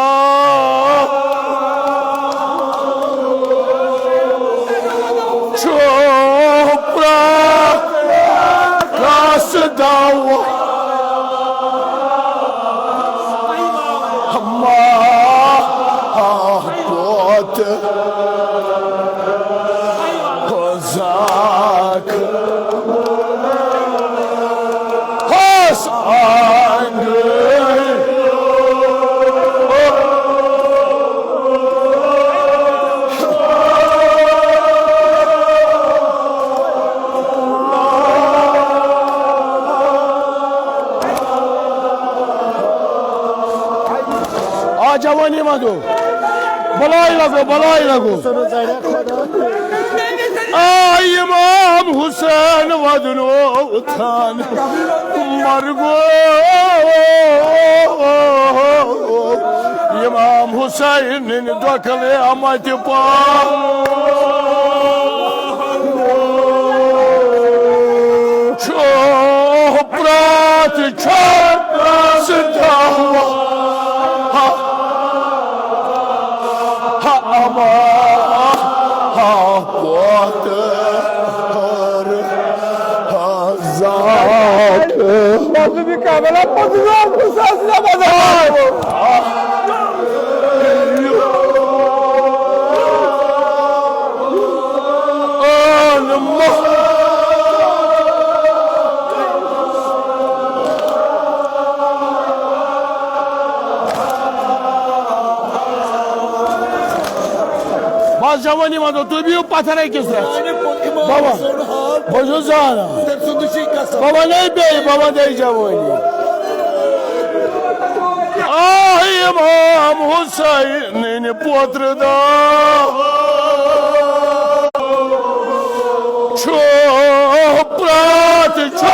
چھُ پرٛٮ۪تھ کس دوا۔ ہما پوت ہزاک ہس آنگے۔ آ جوانی منٛز گوٚو۔ بلاے لگو، بلاے لگو۔ آ امام حسین ودنو تھان مرگو، امام حسین دۄکھلے امتِ پا چھو پرات چھو سداوا اما پوت ہر زاک۔ مظلوم کاملا پتہ زاک ساز نماز۔ بس جوانی منٛز تُہۍ بِہِو پتھر أکِس رٮ۪تھ۔ بابا، بہٕ چھُس زانان۔ بابا، نَے بیٚیہِ، بابا، دے جوانی۔ آہ، امام حسین۔ نینہِ پوترٕ دا چھُ پرٛاتھ چھُ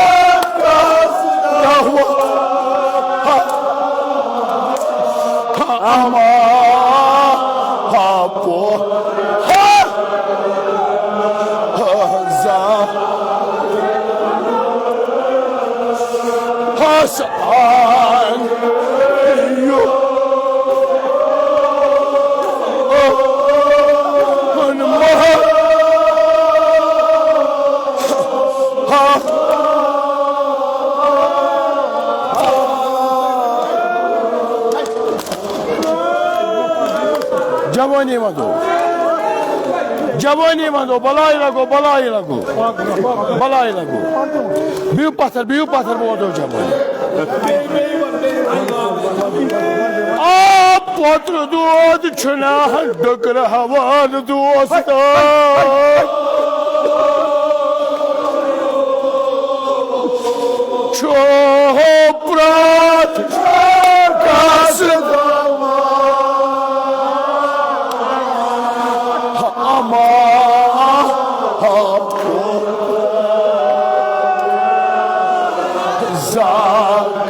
دعوت اما پو زا ہس آن یو ہن مہ ہا جوانی منٛز ہو۔ جوانی منٛز ہو۔ بلاے لگو، بلاے لگو۔ بلاے لگو۔ بِہِو پتھر، بِہِو پتھر، بہٕ وَنو جوانی۔ آ، پوترٕ دود چھُنہ ڈٔکرٕ ہوا دوستو۔ چھو پرٛاتھ کس اما زاک۔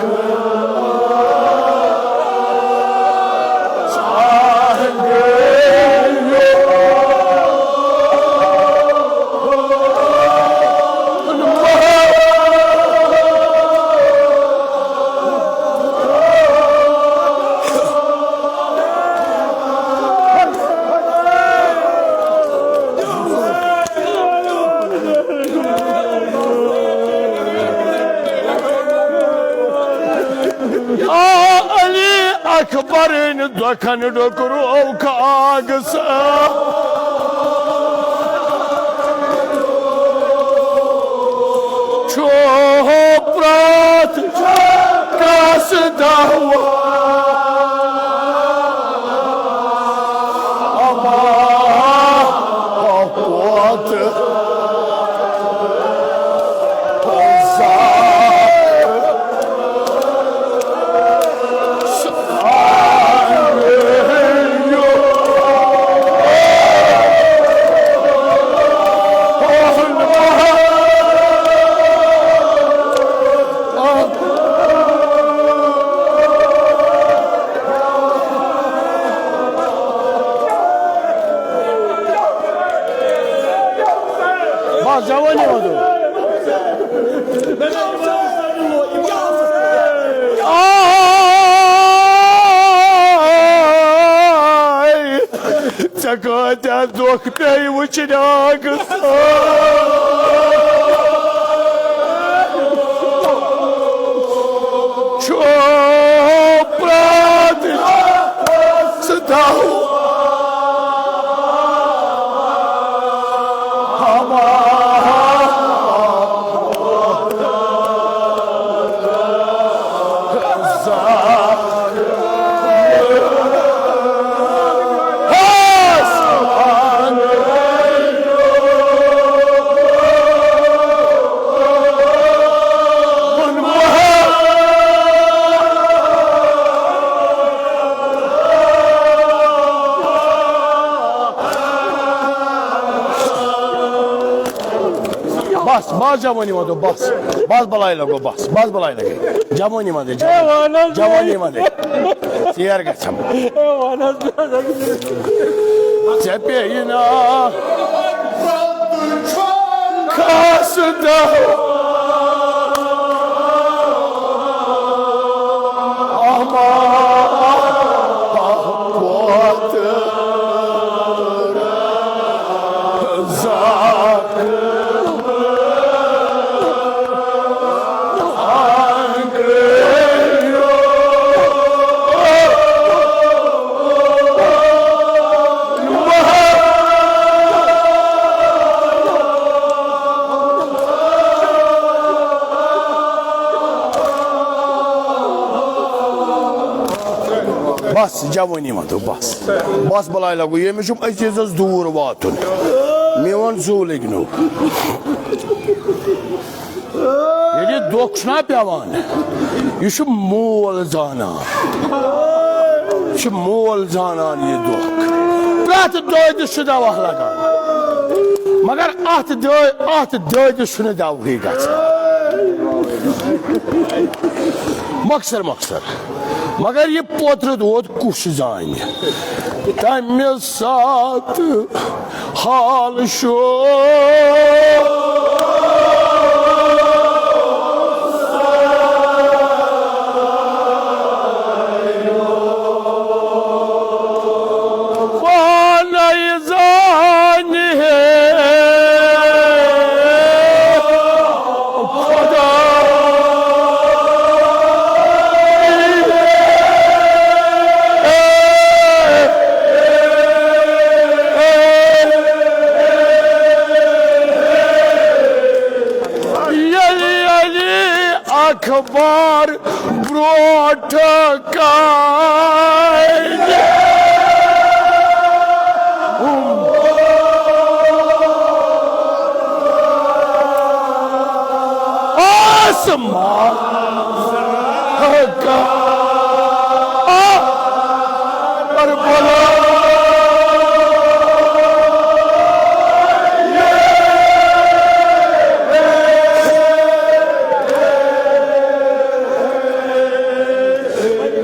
آ علی اکبرن دۄکھن ڈوکرو کاغذ۔ چھو پرٛاتھ کس دعوت اما پوت زا بس جوانی منٛز۔ آے، ژےٚ کۭتیٛاہ دۄکھ پیٚیہِ وٕچھناگ۔ چھو پرٛاتھ ژٕ دَو۔ بس، بس جوانی منٛز، بس، بس بلاے لگو، بس، بس بلاے لگے۔ جوانی منٛز، جوانی، جوانی منٛز۔ ژیر گژھم۔ ژےٚ پیٚیہِ نا خاص دوا۔ احمد پوت زاک۔ بس جوانی واتو، بس۔ بس بلاے لگو، ییٚمِس چھُم عزیزس دوٗر واتُن۔ میون زُو لٔگۍ نو۔ ییٚلہِ یہِ دۄکھ چھُنہ پٮ۪وان، یہِ چھُ مول زانان۔ یہِ چھُ مول زانان یہِ دۄکھ۔ پرٛٮ۪تھ دٲدِس چھُ دوا لگان، مگر اتھ دٲ-، اتھ دٲدِس چھُنہٕ دوہٕے گژھان۔ مۄخصر مۄخصر۔ مگر یہِ پوترٕ دود کُس زانہِ؟ تَمہِ ساتہٕ حال شو۔ پانے زانہِ ہے خدا۔ ییٚلہِ علی اکبر برونٛٹھ کالہِ۔ آسمان کا کربلا۔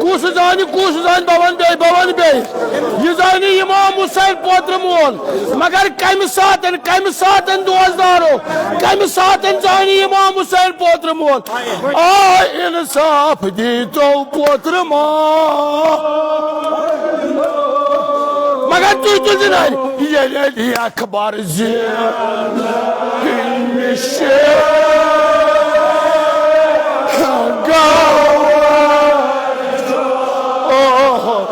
کُس زانہِ، کُس زانہِ، بہٕ وَنہٕ بیٚیہِ، بہٕ وَنہٕ بیٚیہِ۔ یہِ زانہِ امام حسین پوترٕ مول، مگر کمہِ ساتن، کمہِ ساتن دوستدارو، کمہِ ساتن زانہِ امام حسین پوترٕ مول؟ آ انصاف دیٖتو پوترٕ مول۔ مگر تُہۍ تُلِو نہٕ ییٚلہِ علی اکبر زِ نِشہِ گوٚو۔ اوہ۔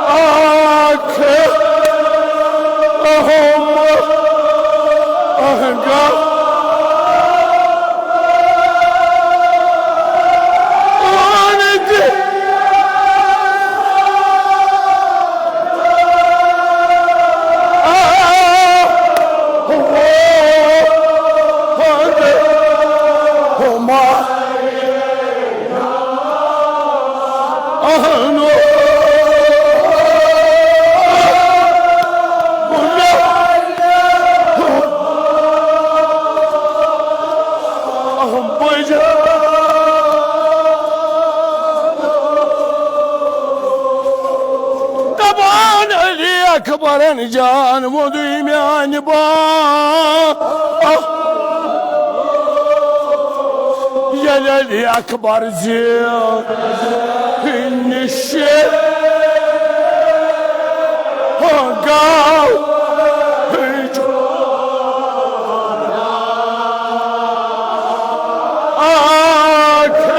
آکھ۔ اوہم۔ اہنگا۔ آنند۔ دپان علی اکبرن جان ووٚنُے میانہِ با۔ ییٚلہِ علی اکبر زِ نِشہِ گوٚو۔ آکھ۔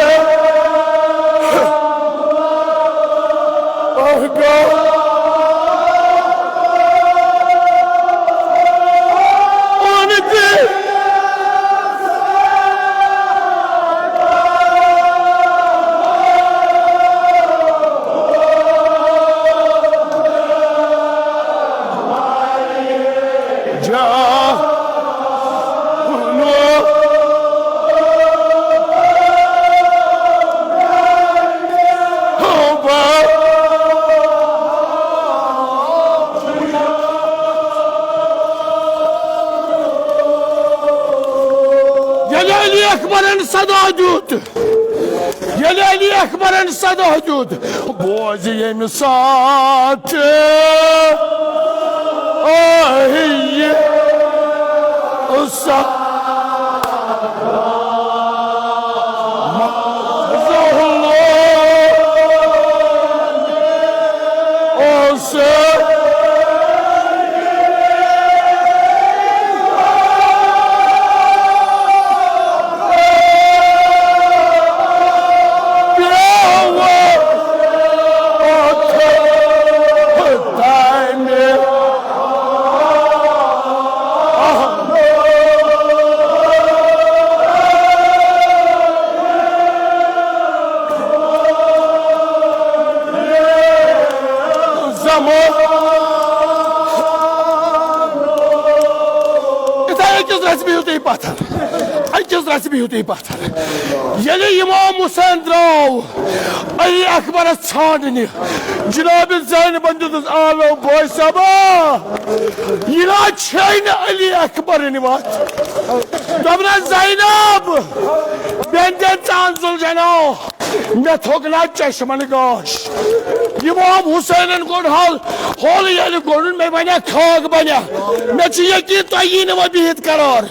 ییٚلہِ علی اکبرن صدا دیُت، ییٚلہِ علی اکبرن صدا دیُت، بوزِ ییٚمہِ ساتہٕ، آہ، یہِ سا-، اوس۔ زمو۔ یِتھے أکِس رژھِ بِہِو تُہۍ پتھر، أکِس رژھِ بِہِو تُہۍ پتھر۔ ییٚلہِ امام حسین درٛاو علی اکبرس ژھانٛڈنہِ، جناب زینبن دیُتُس آلو، بوے صٲبا، یہِ نا چھے نہٕ علی اکبرٕنۍ وتھ۔ دوٚپنس، زینب، بیٚنہِ دِن ژٕ انزُل جناح۔ مےٚ تھوٚک نا چشمن گاش۔ امام حسینن کوٚڑ حل، ہول ییٚلہِ کوٚڑُن، مےٚ بنیا خاک بنیا۔ مےٚ چھُ یقین تۄہہِ یی نہٕ وۄنۍ بِہِتھ قرار،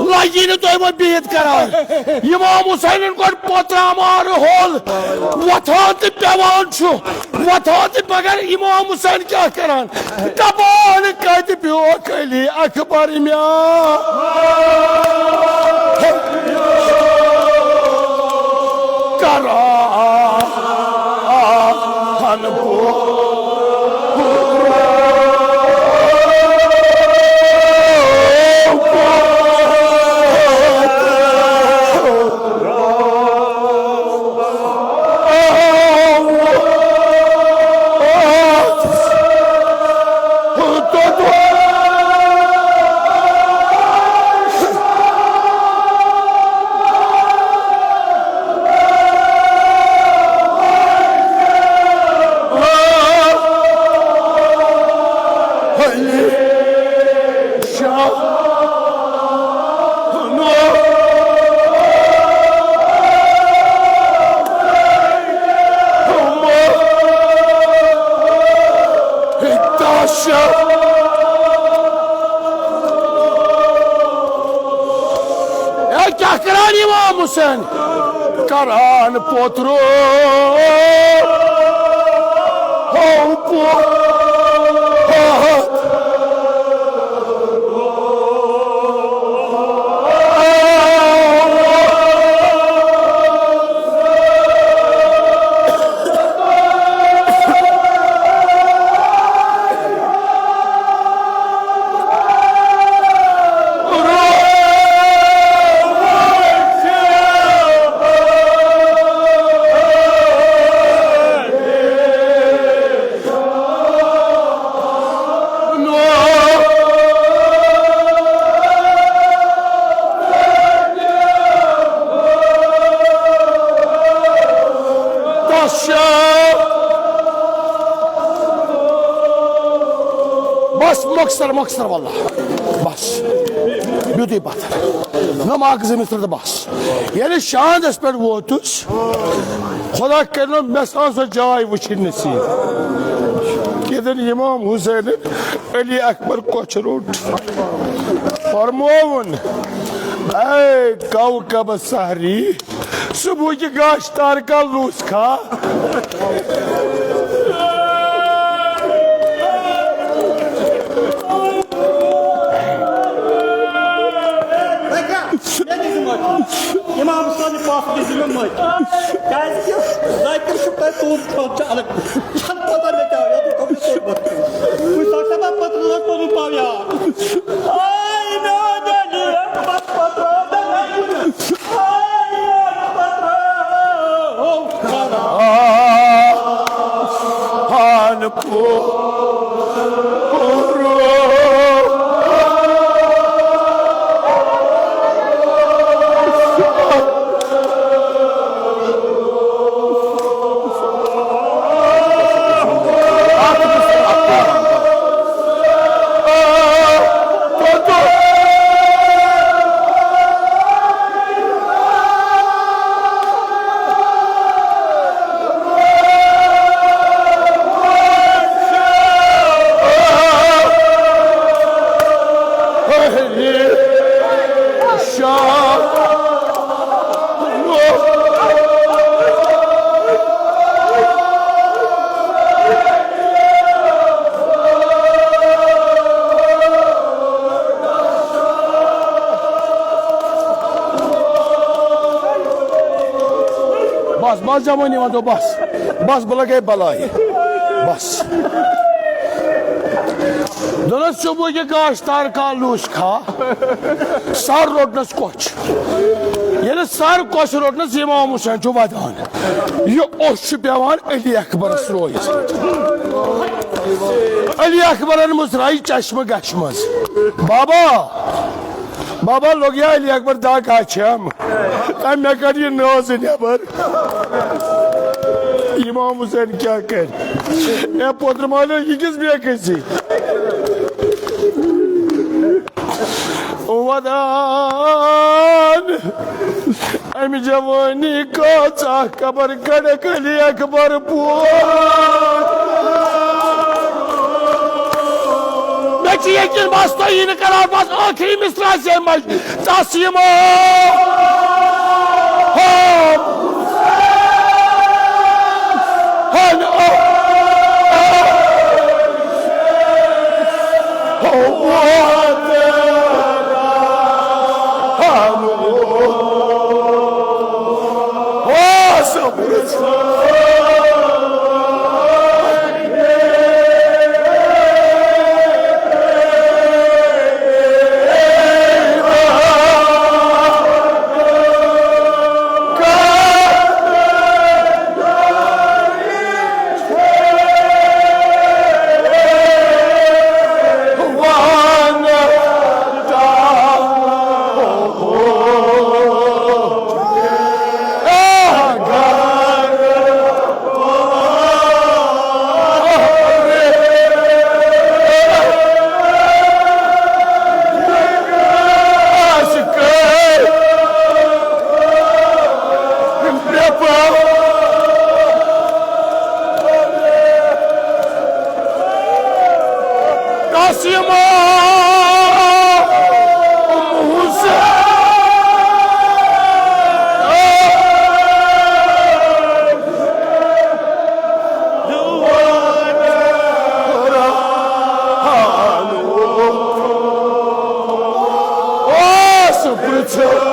لگی نہٕ تۄہہِ وۄنۍ بِہِتھ قرار۔ امام حسینن کوٚڑ پوترا مار ہول، وۄتھان تہٕ پیوان چھُ، وۄتھان تہٕ مگر امام حسین کیٛاہ کران؟ دپان کتہِ بیوکھ علی اکبر مےٚ؟ کران اے، کیٛاہ کران امام حسین؟ کران پوترو ہو پو-، ہو ہو۔ بس مۄخصر، مۄخصر واللہ۔ بس۔ بیوٗٹھٕے پتھر۔ نۄم اکھ زٕ مِتر تہٕ بس۔ ییٚلہِ شاندس پٮ۪ٹھ ووتُس، خدا کٔرِنو مےٚ سا سۄ جاے وٕچھِنۍ نصیٖب۔ ییٚتٮ۪ن امام حسینن علی اکبر کۄچھِ روٚٹ۔ فرمووُن، اے کوكب سحری، صبحٕکہِ گاشہِ تارکا لوٗس کھا۔ امام صٲبنہِ پاسہٕ گٔژھۍ مےٚ مٔتۍ۔ کیٛازِ کہِ ذٲکِر چھُ تۄہہِ تُہُنٛد کھیوٚن چھُ الگ۔ چھَنہٕ پَتہ مےٚ کیٛاہ یَتھ کوٚرمُت کوٚرمُت۔ وٕچھ سا، چھَنہ پَتہٕ لَگ پَنُن پاو یار۔ آے میون علی اکبر پَتہٕ آے میون پَتہٕ ہان پو۔ بس، بس جوٲنی وَنہٕ تو، بس۔ بس، بہٕ لَگے بَلایہِ۔ بس۔ دوٚپنَس، ژٕ بوٗزِ یہِ گاش تار کا لوٗس کھا، سَر روٚٹنَس کۄچھ۔ ییٚلہِ سَر کۄچھ روٚٹنَس، اِمام حُسین چھُ وَدان۔ یہِ اوٚش چھُ پٮ۪وان علی اکبرَس رویَس۔ علی اکبرَن مُژراے چشمہٕ گَشہِ منٛز۔ بابا، بابا، لوٚگ یا علی اکبر دَگ ہا چھَم۔ تہٕ مےٚ کٔڑ یہِ نٲزٕ نٮ۪بر۔ اِمام حُسین کیٛاہ کَرِ؟ اے پوترٕ مالیو، یہِ کِس بے کٔژی؟ وَدان اَمہِ جوٲنی کۭژاہ قبر کڑکھ علی اکبر پوٗر۔ مےٚ چھُ یقین بس تۄہہِ یی نہٕ قرار بس ٲخری مصرع سے منٛز تس یِمو۔ ہو۔ ہن۔ ہو۔ ہو۔